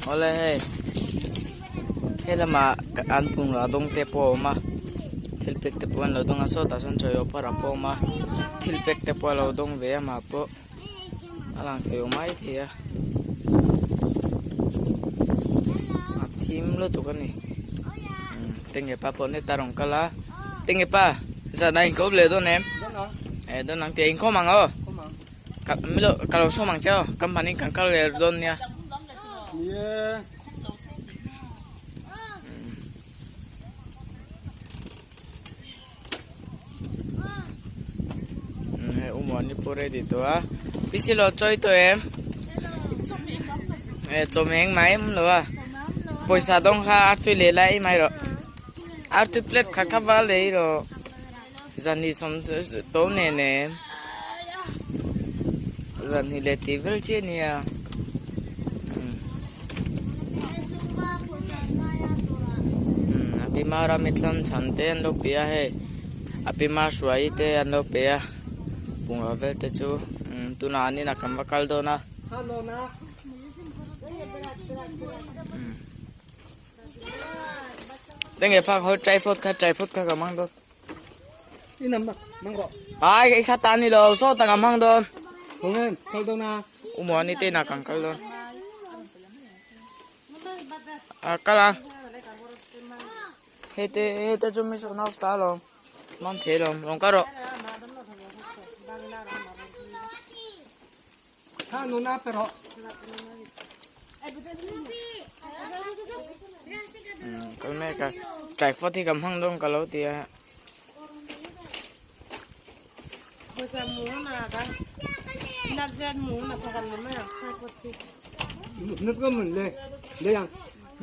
Awle hei helamah an bungrau dawng te pawh a awm a thil pek te pawh an lo dawng a sawtah sawn chawi loh parah pawh a awm a thil pek te pawh a lo dawng ve a mah pawh a lang thei lo mai thei a a thim lutuk a ni tinge pa pawh neta rawn kal a tinge pa zan ah inkhawm leh dawn em eh dawn ang tih a inkhawm ang aw. Ka milo ka lo sawm ang che aw ka hmanin kan kal leh dawn nia. Hei umuani pawh ready tawh a pc lo chawi tawh em eh chawhmeh engmah em lo a pawisa dawng kha artui leh lai mai rawh artui plate khat kha va lei rawh. Zanhnih sawm to nen em zanhnih leh tih vel chiah a nia a pi mara mi thlam chhan te an lo pe a hei a pi ma hruai te an lo pe a bungrau vel te chu tunah an inah kan va kal dawn a. Tenge phak ho tripod kha tripod kha ka mang dawn. Ai cái khát tan đi lo so tang am hang don. Umo ni te na kang kal don. A kala. Hete hete chu mi so na sta lo. Mang the lo long ka ro. Kal mek a tripod hi ka hmang dawn ka lo ti a.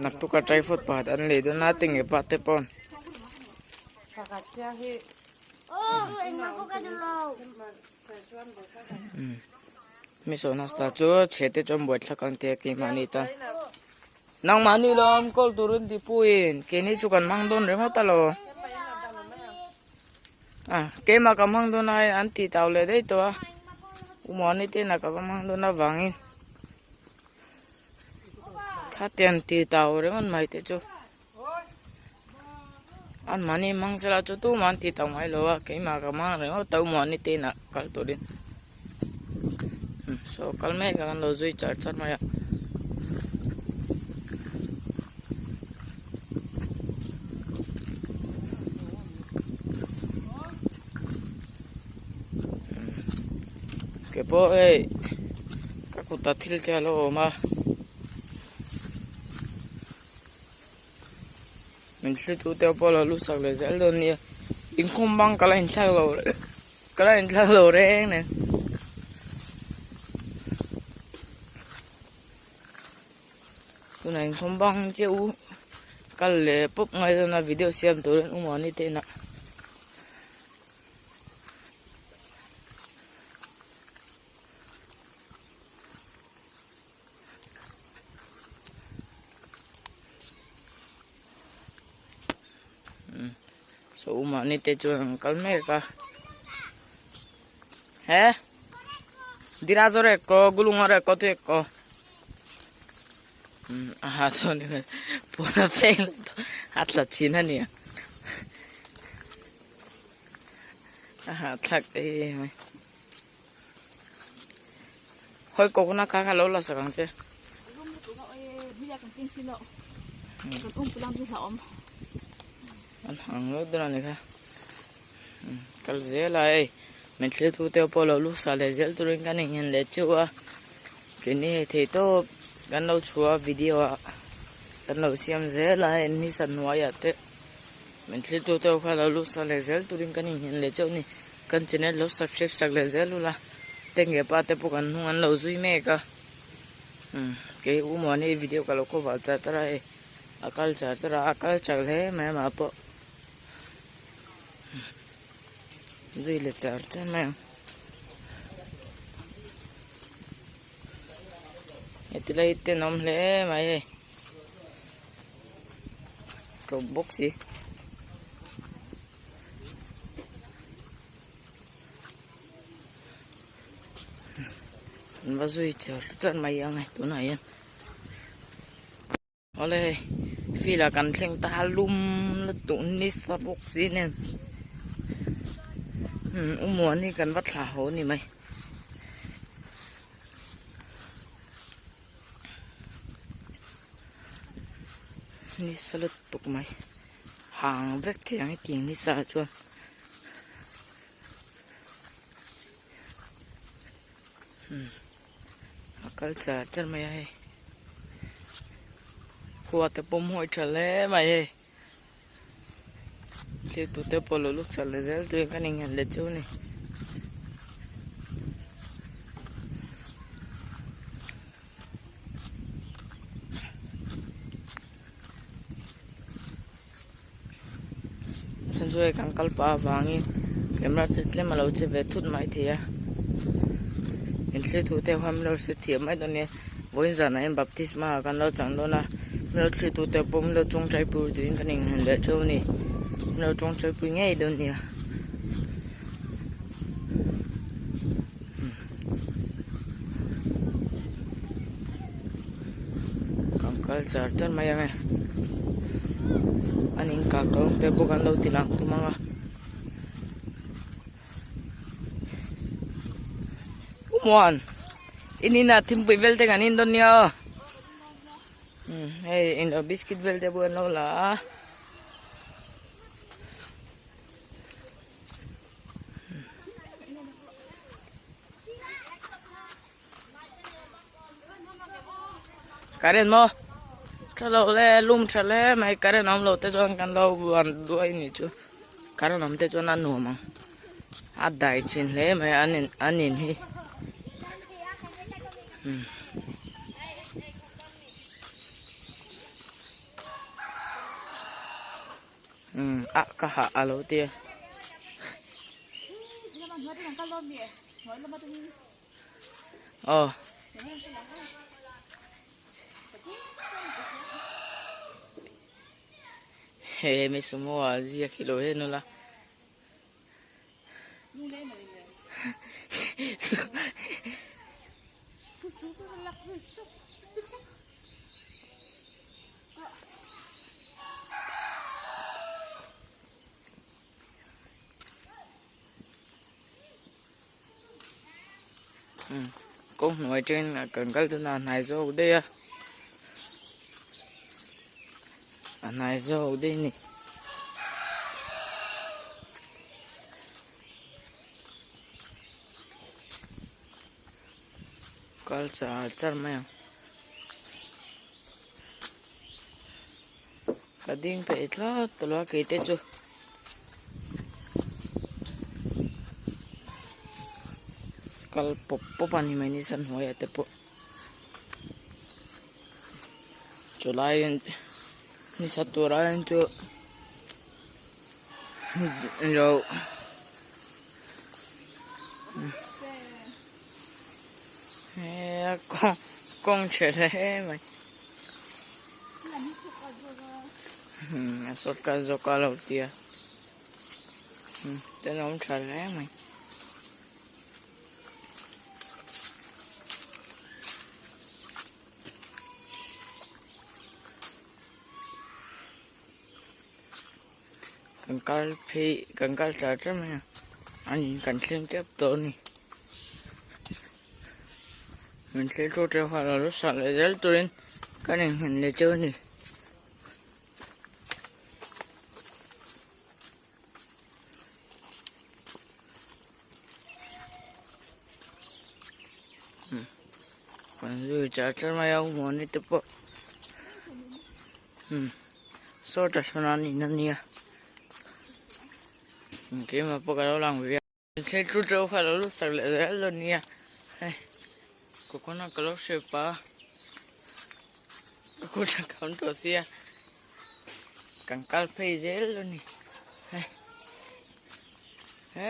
Naktuk a tripod pakhat an lei dawn a tinge pah te pawn. Mi sawn hasta chu chhe te chuan buai thlak ang tia keimahni tan nangmahni lawm kawl turin ti puiin keini chu kan hmang dawn ringawt alo a keimah ka hmang dawn a an tih tau leh daih tawh a umuani te inah ka va hmang dawn avangin khatiang tih tau ringawt mai te chu. An mahni hmang sela chu tumah an tih tak mai lo a keimah ka hmang ringawt tho mahni te inah kal turin saw kal mek ang an lo zui char char mai a. Keipawh hei ka kutah thil te a lo awm a. Min thlitu te pawh lo lu sak leh zel dawn nia inkhawm bang ka la inthlak lo ka la inthlak lo reng nen tunah inkhawm bang chiah u kal leh pawp ngai dawn a video siam turin u mahni te inah. So u mahni te chuan an kal mek a he dirajor ekko gulungor ekko tu ekko aha chuan pura pheng a tla thin a nia a hahthlak em mai. Hawi coconut kha kha lo la sak ang che. An hang ngawt dawn a ni kha. Kal zel a hei min thlir tu te pawh lo lu sa leh zel turin kan innghen leh chu a. Keini hei thei tawp kan lo chhuah a video ah kan lo siam zel a hei ni sa hnuaiah te min thlir tu te kha lo lu sa leh zel turin kan innghen leh chauh a ni. Kan channel lo subscribe sak leh zel ula tenge pa te pawh kan hnung an lo zui mek a umm kei u muani video ka lo cover char char a hei a kal char char a a kal chak hle mai amah pawh zui leh char char mai ang heti lai tenawm hle mai hei tawp bawk si. An va zui char char mai ang e tunah hian. Awle hei field ah kan thleng ta lum lutuk nisa bawk si nen umm u Muani kan va thlah haw ni mai. Nisa lutuk mai hang vek thei ang hetiang nisa ah chuan. A kal char char mai a hei khua te pawh mawi tha hle mai hei thil tu te pawh lo lut char leh zel turin kan innghat leh chu a ni. Chuan chu hei kan kal pah avangin camera chu tlem a lo che ve thut mai thei a inthlir thu te huan min lo hre thiam mai dawn nia vawiin zanah hian baptisma ah kan lo chang dawn a min lo thlir tu te pawh min lo tawngtai pui turin kan innghen leh theuh a ni min lo tawngtai pui ngei dawn nia. Kan kal char char mai ang e an in kah kawng te pawh kan lo ti lang tum ang a u muan in inah thingpui vel te kan in dawn nia aw hei eng biscuit vel te pawh an lo la a. Current maw tha lo le lum tha hle mai current awm lo te chuan kan lo buan duai ni chu current awm te chuan a nuam ang a dai thin hle mai an in an in hi umm. Umm a ka hah a lo tia. Aw. He mi sumo a ziak hi lo hen ula. Kawng hnuai atangin kan kal dawn a a hnai zawk daih a a hnai zawk daih a ni. Kal char char mai ang. Ka ding peih tlat tawh lo a keite chu. Kal pawp pawp a ni mai ni san hnuaiah te pawh. Chulai ni sa tur aiin chu lo. He kawng kawng chhe hle mai a sawrkar zawk a lo tia tenawm tha hle mai. Kan kal phei kan kal char char mai a an in kan thleng tep tawh a ni min thlir tu te khan alo sah leh zel turin kan innghen leh teuh a ni. Kan zui char char mai a huan te pawh. Saw ta sawn a nin a nia keimah pawh ka lo lang ve a thil chu teuh kha a lo lut sak leh zel dawn nia hei coconut ka lo hre pah a ka kut a kham tawh sia kan kal phei zel dawn a ni hei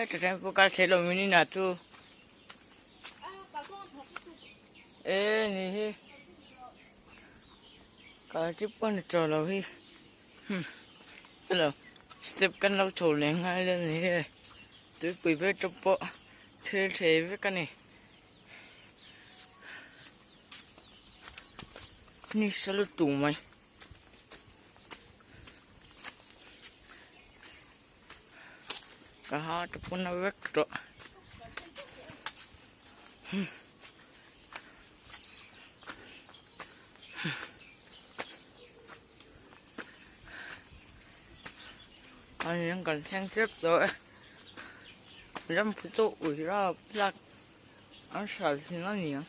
he ta pawh kal thei lo min inah chu e ni hi. Kal tip pawh ni tawh lo hi hello step kan lo chho leh nghal a ni e tuipui ber te pawh thil thei vek a ni ni sa lutuk mai. Ka ha te pawn a vek tawh. An kan thleng tep tawh e. Ram phu chu ui rap tlak an hral thin a ni ang.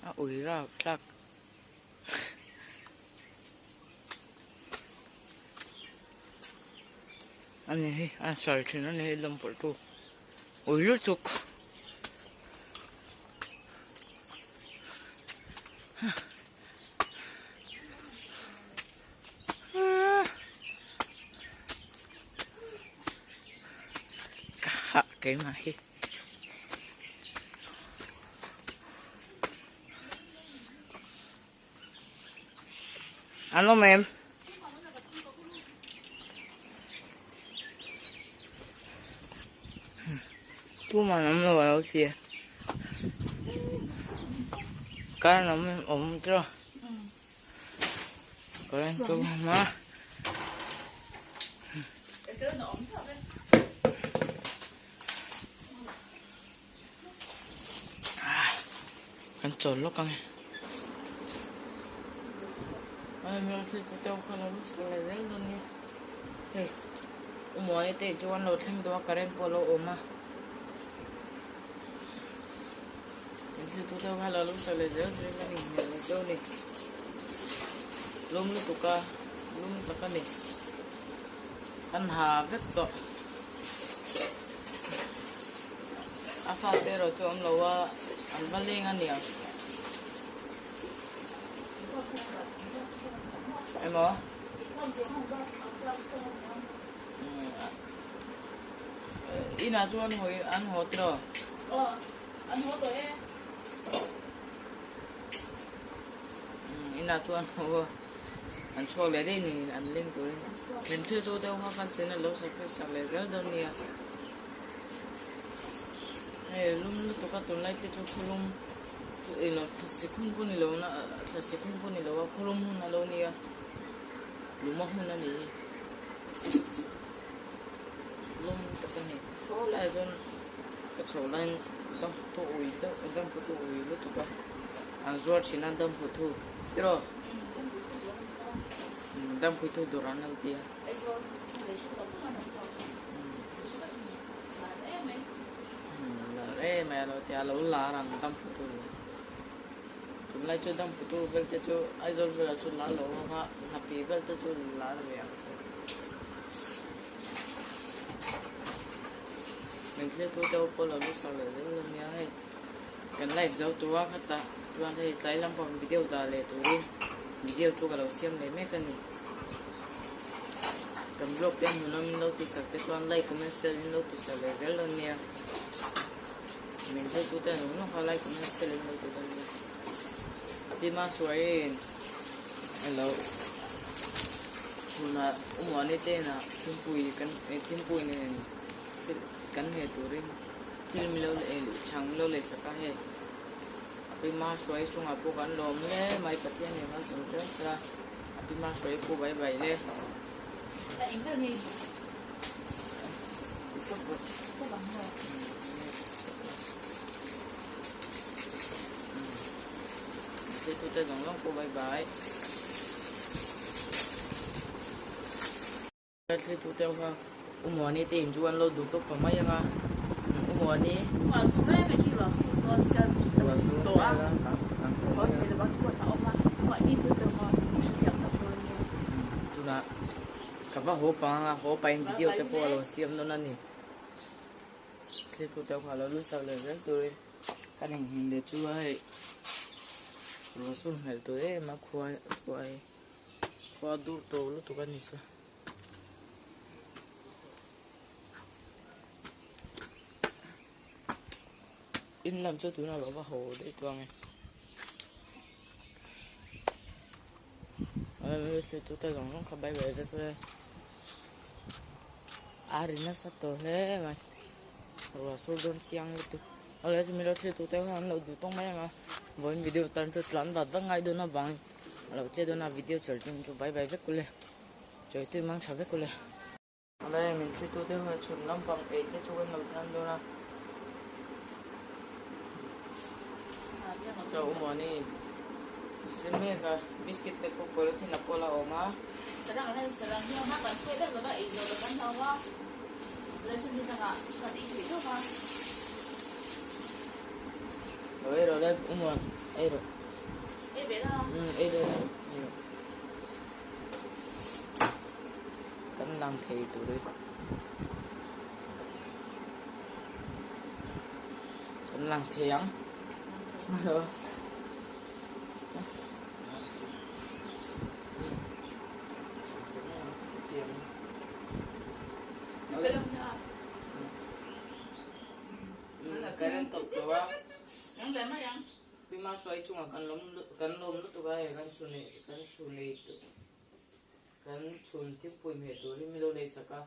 A ui rap tlak. A ni hi a hral thin a ni hi lam pawlh tu ui lutuk. Ka hah keimah hi. An awm em? Tuman awm lo a lo ti a. Karan awm em awm tiraw? Karan chu awm a. Kan chawl lawk ang e. Ai mi thil chu teuh kha lo sak leh zel dawn nia. Hei Umuani te chu an lo thleng deuh a current pawh a lo awm a. Kan thil chu teuh kha lo sak leh zel dawn a ni hmel leh chu a ni. Lum lutuk a lum tak a ni. Kan ha vek tawh. A fate erawh chu awm lo a, an va leng a nia. Emaw? Inah chuan hawi an haw tiraw? Aw, an haw tawh e. Inah chuan haw a. An chhuak leh daih ni an leng turin min thlir tu deuh kha kan chena lo sacrifice sak leh zel dawn nia. Hei lum lutuk a tunlai te chu khawlum chu eng lo thlasik hun pawh ni lo na thlasik hun pawh ni lo a khawlum hun a lo nia luma hun a ni hi lum tak a ni tho lai chuan ka chhoh laiin dampu ui deuh dampu tu ui lutuk a an zuar thin a dampu thu. Tiraw? Dampui thu dawr an lo ti a. Lar em mai a lo ti a, a lo lar ang dampui thu hi. Tunlai chu dampui thu vel te chu Aizawl velah chu lar lo ang a, Hnapi vel te chu lar ve ang chu. Min thlir tu te ho pawh lo lut sak leh zel a nia hei. Kan live zo tawh a khatah chuan hei tlai lampang video dah leh turin video chu ka lo siam leh mek a ni. Kan vlog te hmuhnawm in lo ti sak te chuan like comment tel in lo ti sak leh zel dawn nia. Min hriltu te an awm lawk a like comment tel in lo ti dawn nia. Pi Masuain alo chhunah Umuani te inah thingpui kan thingpui nen kan heh turin thil milo leh chhang milo leh sak a hei a pima hruai chungah pawh kan lawm hle mai Pathian nen kan sawm zel zel a a pima hruai pawh bai bai le. Tute zawng zawng pawh bai bai. Thlir tu te kha U Muani te in chu an lo duh tawk tawh mai ang a, U Muani. Ruah tur reng reng hi ruah sur dawn sia Ruah sur tawh a, vel a kang kang tawh haw mai a. thei lo va chhuat a awm a, mahni thil tawh kha ka hrethiam tak dawn nia. Tunah ka va haw pang ang a, haw pahin video te pawh a lo siam dawn a ni. Thlir tu te kha lo lut sak leh zel turin kan inhim leh chu a hei ruah sur hmel tawh em a khua khua hi khua dur tawh lutuk a ni sa. In lam chu tunah lo va haw daih tawh ang e. Tute zawng zawng kha bai bai vek hle. A ri nasa tawh hle mai. Ruah sur dawn chiang lutuk. Awle chumi lo thlir tute khan an lo duh tawng mai ang a. Vawiin video tan chu tlan vat vak ngai dawn avangin a lo che dawn a video chel chung chu bai bai vek ule. Chawi tui mang tha vek ule. Awle min thlitu te ho chhun lampang ei te chu kan lo tan dawn a. Chaw umawni thil mek a biscuit te pawh polythene a pawh la awm a. Sarang hian sarang hi a hma kan hriat vek lova ei zawh loh kan hlau a, lesson hi dangah kan ei theih deuh a. Lo ei rawh le umawn ei rawh. Ei ve la. Umm ei dawn e ei rawh. Kan lang thei tur hi kan lang thei ang current tawp tawh a. Pi Mahruai chungah kan lawm kan lawm lutuk a hei kan chhun ei kan chhun ei kan chhun thingpui hmeh turin min lo lei sak a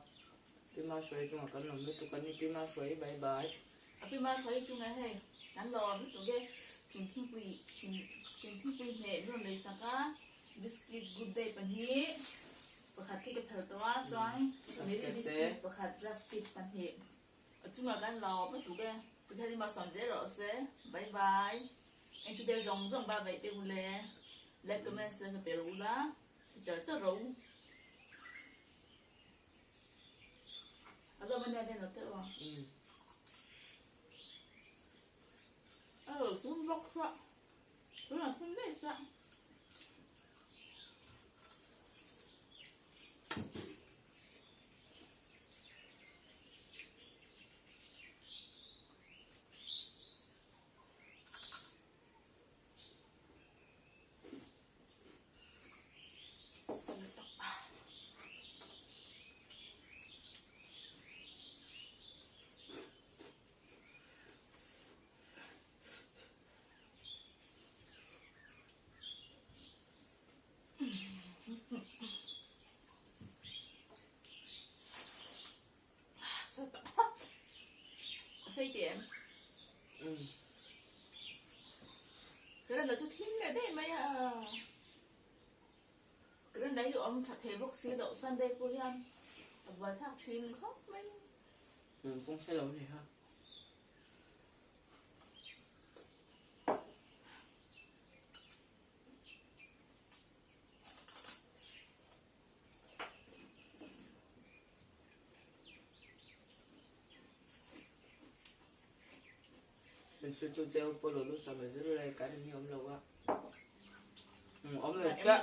Pi Mahruai chungah kan lawm lutuk a ni Pi Mahruai bye bye. A Pi Mahruai chungah hei kan lawm lutuk e chhun thingpui chhun chhun thingpui hmeh min rawn lei sak a biscuit good day pahnih pakhat hi ka phel tawh a chuan Marie biscuit pakhat rusket pahnih. A chungah kan lawm lutuk e. Pathian in malsawm zel rawh se. Bye bye. Eng chu tel zawng zawng ba vaih pek ule. Like comment share ka pe rawh ula. Ti char char rawh u. A zawm ania ven lo teuh a. A lo zum bawk hruah. Tunah thim daih sia. Sei tih em? Current chu thim leh daih mai a. Current hi awm tha thei bawk si loh Sunday pawh hian a buai thlak thin khawp mai. Nunphung hre lo ni ha. Hruaitu te ho pawh lo lut sak leh zel ula kan hi awm lo a. Awm lo chiah.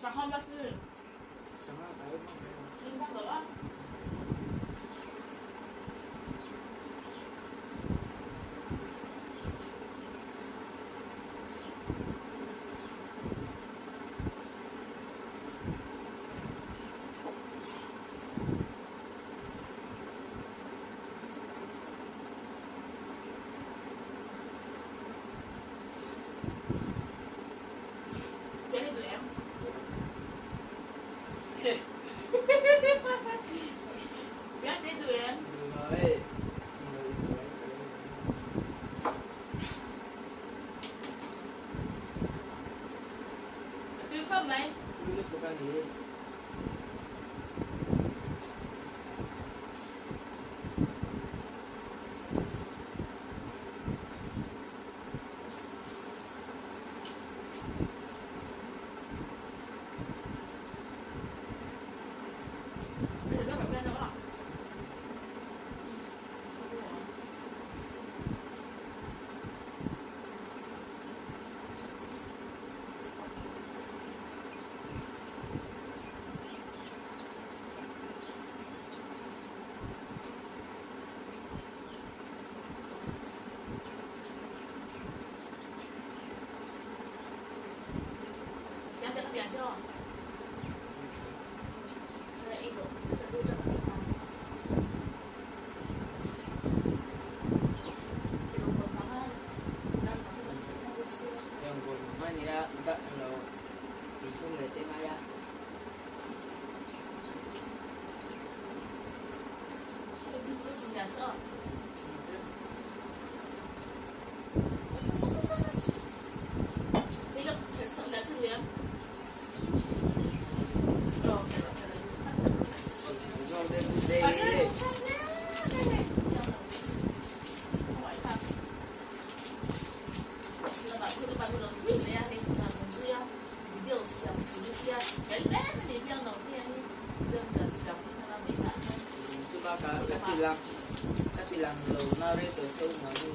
Sangha kai bawk mai. ti lang ka ti lang lo na rei tawh se u mah ni.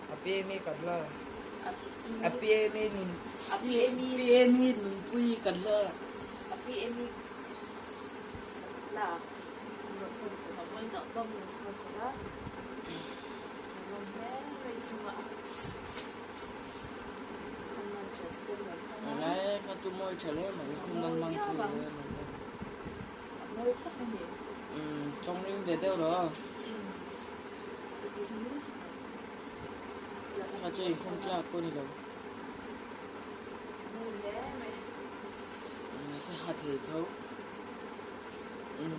A pi emi nun pi emi nunpui kan la. Ngai kha tu mawi tha hle mai inkhawm nan hmang thei hle a ni. Umm tawng ring ve deuh rawh. Kha chu inkhawm tlak pawh a ni lo. Nasa ha thei tho. Umm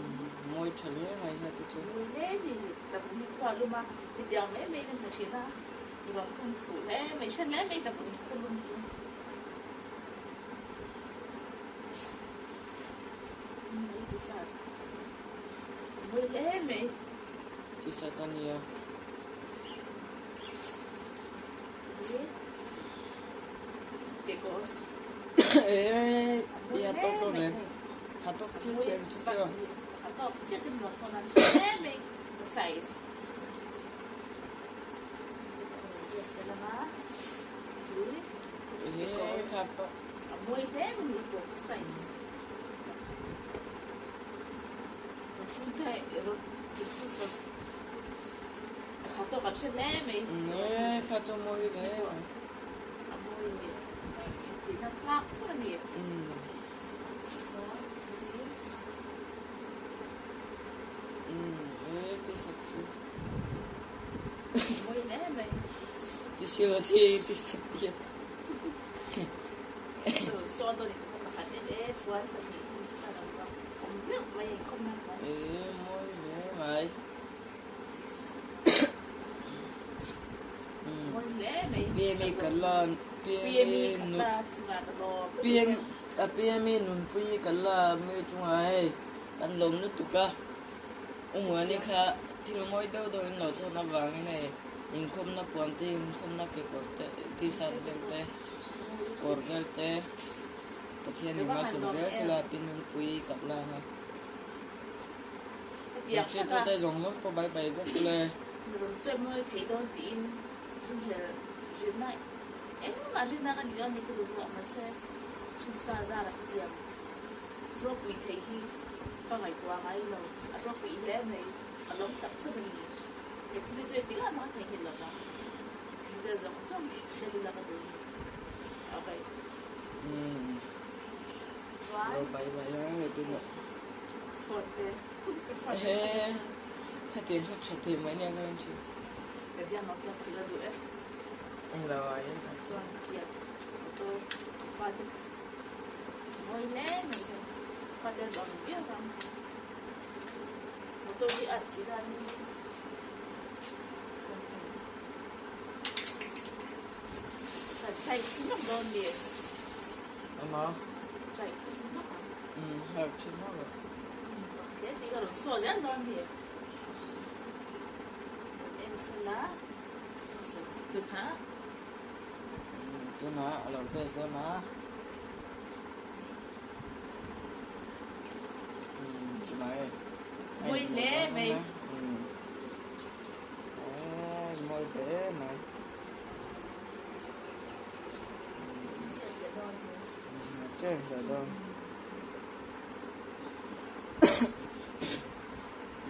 mawi tha hle mai kha te chu. T-shirt a nia. Ê, i tawk dawn em? A tawk chiah chiah em chu tiraw? Ê, kha pawh. Nge kha chu mawi hle mai. Umm e ti sak chu. Ti silo thi ti sak ti. E mawi hle mai. PMA kan la PMA PMA nunpui kan la mi chungah hei kan lawm lutuk a Umuani kha thil mawi deuh deuh in lo thawn avangin hei inkhawmna puan te inkhawmna kekawr te t-shirt vel te kawr vel te Pathian in malsawm zel sela pi nunpui kan la a. Hriatpute zawng zawng pawh bai bai vek le. Rawn chuan mawi thei dawn tiin rinhlel rinna engmah rinna ka ni lo a ni ka duh ruah mahse Krista zara ka tiang ropui thei hi ka ngaihtuah ngai lo a ropui hle mai a lawm tak zet a ni he thil hi chu engtikah mah ka theihnghilh lo vang thil te zawng zawng hriat ila ka duh a ni okay. Chuan. Lo bai bai a hei tunah. He khatiang kha tha thei mai nia ka en thin. Englo ah hian Ama. Umm harh thin hauh lo. Tunah a lo test dawn a. Umm tunah hei. Mawi hle mai. Umm mawi hle mai. Chen sa dawn.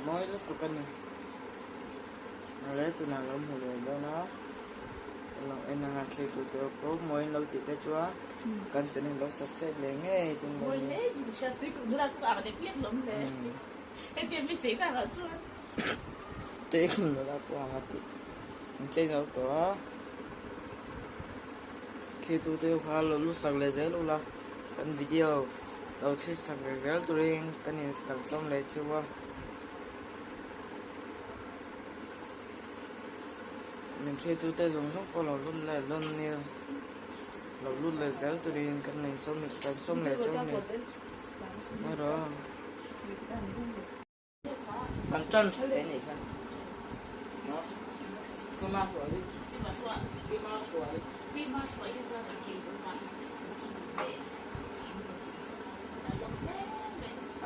Mawi lutuk a ni. Awle tunah lo hmu leh dawn a. Lo en anga thlir tur te pawh mawi in lo tih te chuan kan channel lo subscribe leh ngei tum dawn nia. Tuikhum nula pawh ang a tih an chei zo tawh a khi tu te kha lo lut sak leh zel ula kan video lo thlir sak leh zel turin kan in kan sawm leh cheu a min thlir tu te zawng zawng pawh lo lut leh dawn nia lo lut leh zel turin kan in sawm kan sawm leh cheu a ni erawh. Kan ṭan ṭha hle anih kha.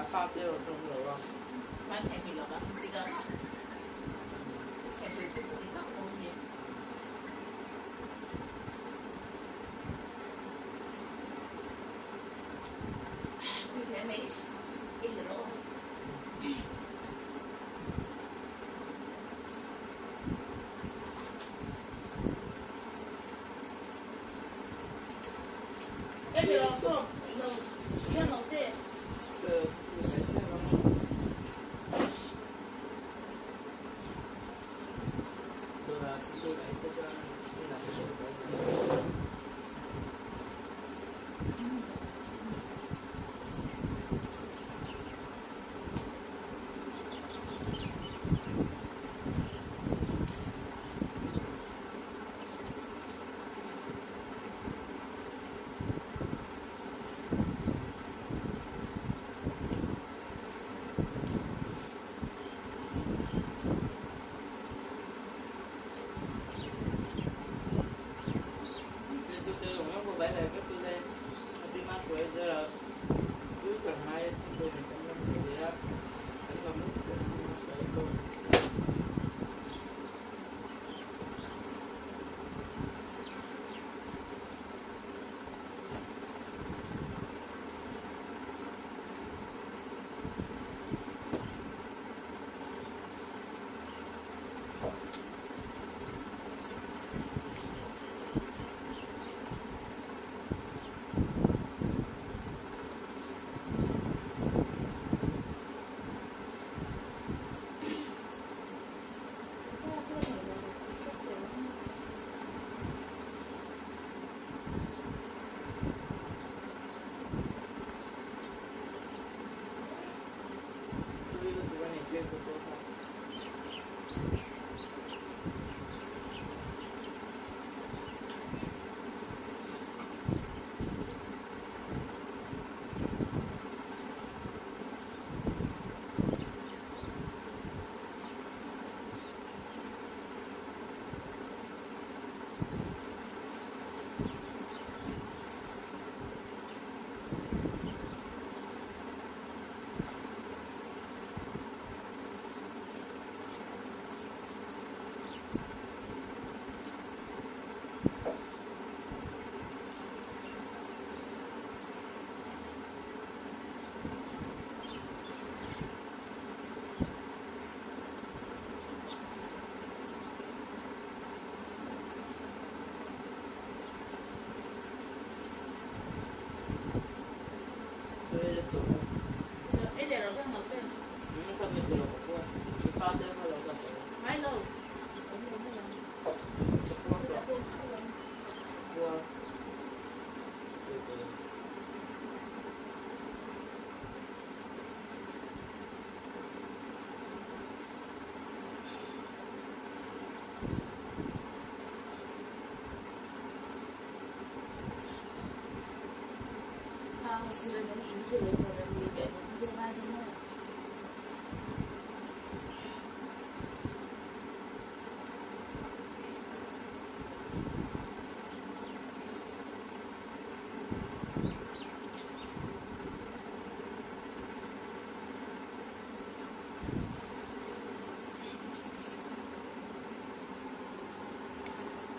A fate erawh chu awm lo a.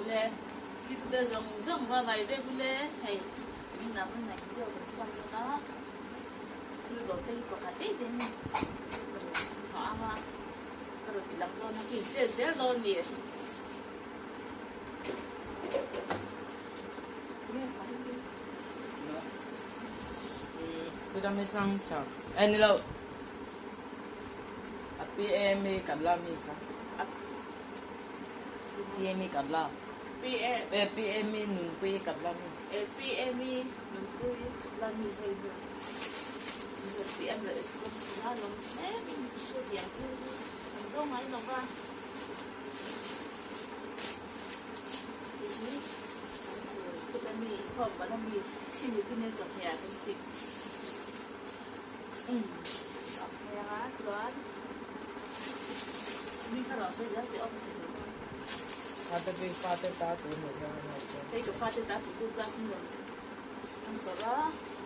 Ule khi tu te zawng zawng va vai vek ule hei tun ah hmun ah video kan siam dawn a thil zawh te hi pakhat daih daih in ka rawn chhuah ang a ka rawn ti lang dawn a khi chet zel dawn a ni. PM i kan la mi kha. PM i kan la. PM E PM i nunpui i kan la mi. E PM i nunpui i kan la mi hei hi. PM leh sponsor a lawm em in hre diam thil hi an dawng ngai lo va. Hei hi kut a mi inkhawm ban a mi sin rutin e chawhmeh ah kan sik. Umm a thleng a chuan mi kha lo sawi zel tih awm thei lo a. Fate pui fate ta tur hmuh hian an awm chuan. Hei ka fate ta tur tu class ni rawn an sawrh a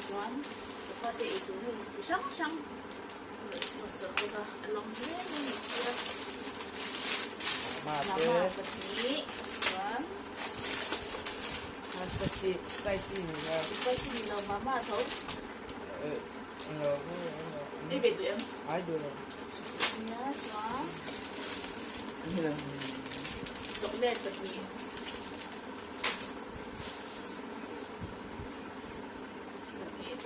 chuan ka fate ei tur hei ti hrang hrang rawn sawrh bawk a a lawm hle mai ni sia. Mama pahnih chuan. Spicy spicy ni lo. Spicy ni lo mama tho. Ei ve duh em? Ai duh lo. Nia chuan. Chocolate pahnih. Pahnih.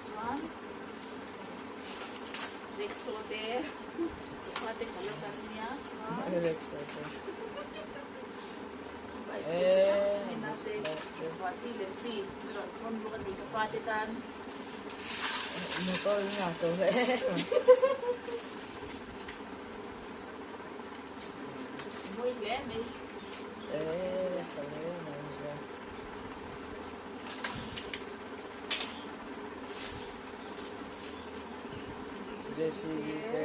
Chuan. Rickshaw te ka fate kha la kan nia chuan Rickshaw te bike te chi hrang hrang in naute Guwahati lem chi mi rawn thawn bawk a ni ka fate tan. Motor in a to hle. Mawi hle mai. Ee tha hle mai nia. JCB te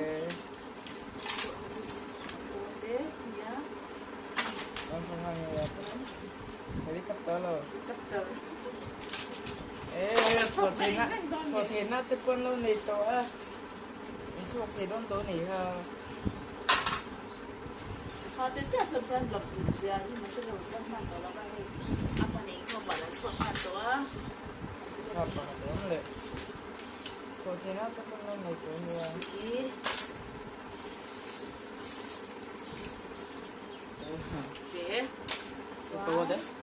helicopter lo ee thawhtheihna te pawn lo nei tawh a in chhuak thei dawn tawh a nih kha. Fate chiah chuan chuan lawm tur zia hi mahse lo dam hman tawh lo va hei a hman ei khawp ah lo chhuak hman tawh a. Kha pakhat awm leh. Thawhtheihna te pawn lo nei tawh ania.